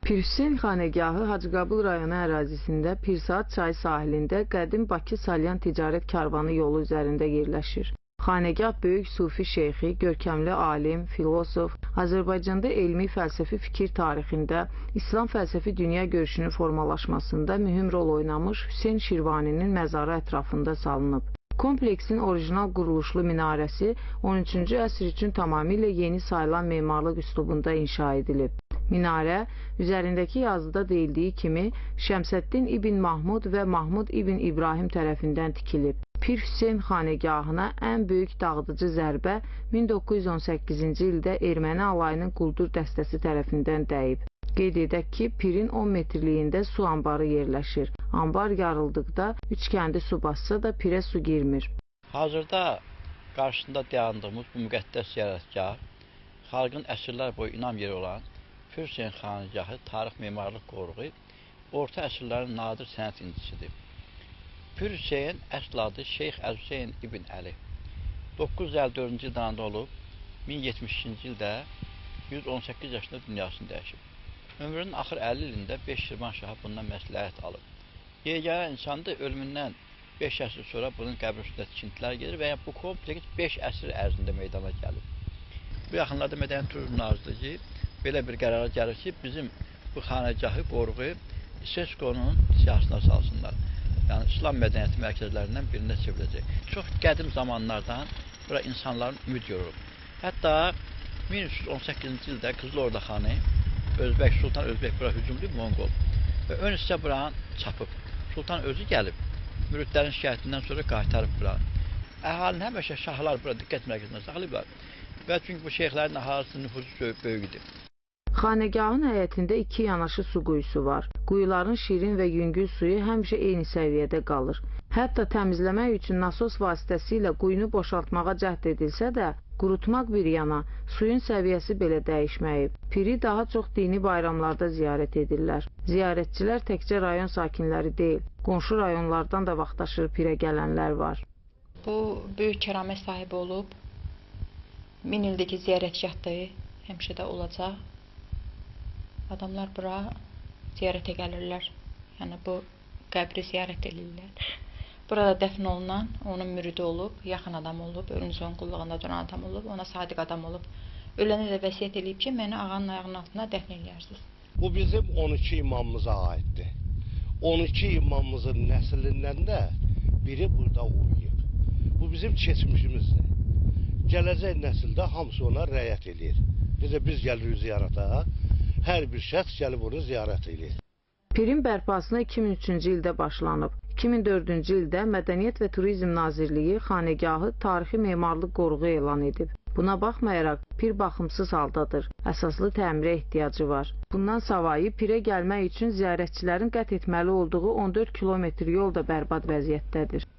Pir Hüseyn xanəgahı Hacıqabul rayonu ərazisində Pirsaat çayı sahilində qədim Bakı-Salyan ticarət karvanı yolu üzərində yerləşir. Xanəgah böyük sufi şeyxi, görkəmli alim, filosof, Azərbaycanda elmi fəlsəfi fikir tarixində İslam fəlsəfi dünya görüşünün formalaşmasında mühüm rol oynamış Hüseyn Şirvaninin məzarı ətrafında salınıb. Kompleksin orijinal quruluşlu minarəsi 13-cü əsr üçün tamamilə yeni sayılan memarlıq üslubunda inşa edilib. Minarə, üzərindəki yazıda deyildiyi kimi Şəmsəddin İbn Mahmud və Mahmud İbn İbrahim tərəfindən tikilib. Pir Hüseyn xanəgahına ən böyük dağıdıcı zərbə 1918-ci ildə erməni alayının quldur dəstəsi tərəfindən dəyib. Qeyd edək ki, pirin 10 metrliyində su anbarı yerləşir. Anbar yarıldıqda üç kəndi su bassa da pirə su girmir. Hazırda qarşısında dayandığımız bu müqəddəs ziyarətgah, xalqın əsrlər boyu inam yeri olan Pir Hüseyn xanəgahı tarix memarlıq qoruğu orta əsrlərin nadir sənət incisidir. Pir Hüseyn əsl adı Şeyx Əl-Hüseyn İbn Əli. 954-cü ildə anadan olub, 1072-ci ildə 118 yaşında dünyasını dəyişib. Ömrünün axır 50 ilində 5 Şirvanşahı bundan məsləhət alıb. Yeganə insandır, ölümündən 5 əsr sonra bunun qəbri üstündə tikintilər gedir və yəni bu kompleks 5 əsr ərzində meydana gəlib. Bu yaxınlarda Mədəniyyət Turizm Nazirliyi belə bir qərara gəlir ki, bizim bu xanəgahı, qoruğu UNESCO-nun siyahısına salsınlar. Yəni İslam mədəniyyəti mərkəzlərindən birinə çevriləcək. Çox qədim zamanlardan bura insanların ümid yorulub. Hətta 1318-ci ildə Qızılorda xanı Özbək, Sultan Özbək bura hücum edib Monqol və ön hissə buranı çapıb. Sultan özü gəlib, müridlərin şikayətindən sonra qaytarıb buranı. Əhalinin həmişə şahlar bura diqqət mərkəzində saxlayıblar və çünki bu şeyxlərin əhalisinin nüfuzu böyük idi. Xanəgahın həyətində iki yanaşı su quyusu var. Quyuların şirin və yüngül suyu həmişə eyni səviyyədə qalır. Hətta təmizləmək üçün nasos vasitəsilə quyunu boşaltmağa cəhd edilsə də, qurutmaq bir yana, suyun səviyyəsi belə dəyişməyib. Piri daha çox dini bayramlarda ziyarət edirlər. Ziyarətçilər təkcə rayon sakinləri deyil, qonşu rayonlardan da vaxtaşırı pirə gələnlər var. Bu böyük kəramət sahibi olub. 1000 ildir ki ziyarətgahdır, həmişə də olacaq. Adamlar bura ziyarətə gəlirlər. Yəni bu qəbri ziyarət edirlər. Burada dəfn olunan onun müridi olub, yaxın adam olub, ölüm son qulluğunda duran adam olub, ona sadiq adam olub. Ölənə də vəsiyyət eləyib ki, məni ağanın ayağının altına dəfn eləyərsiniz. Bu bizim 12 imamımıza aiddir. 12 imamımızın nəslindən də biri burada uyuyub. Bu bizim keçmişimizdir. Gələcək nəsildə hamısı ona rəayət eləyir. Necə biz gəlirik ziyarətə, hər bir şəxs gəlib onu ziyarət eləyir. Pirin bərpasına 2003-cü ildə başlanıb. 2004-cü ildə Mədəniyyət və Turizm Nazirliyi xanəgahı tarixi memarlıq qoruğu elan edib. Buna baxmayaraq pir baxımsız haldadır. Əsaslı təmirə ehtiyacı var. Bundan savayı pirə gəlmək üçün ziyarətçilərin qət etməli olduğu 14 kilometr yol da bərbad vəziyyətdədir.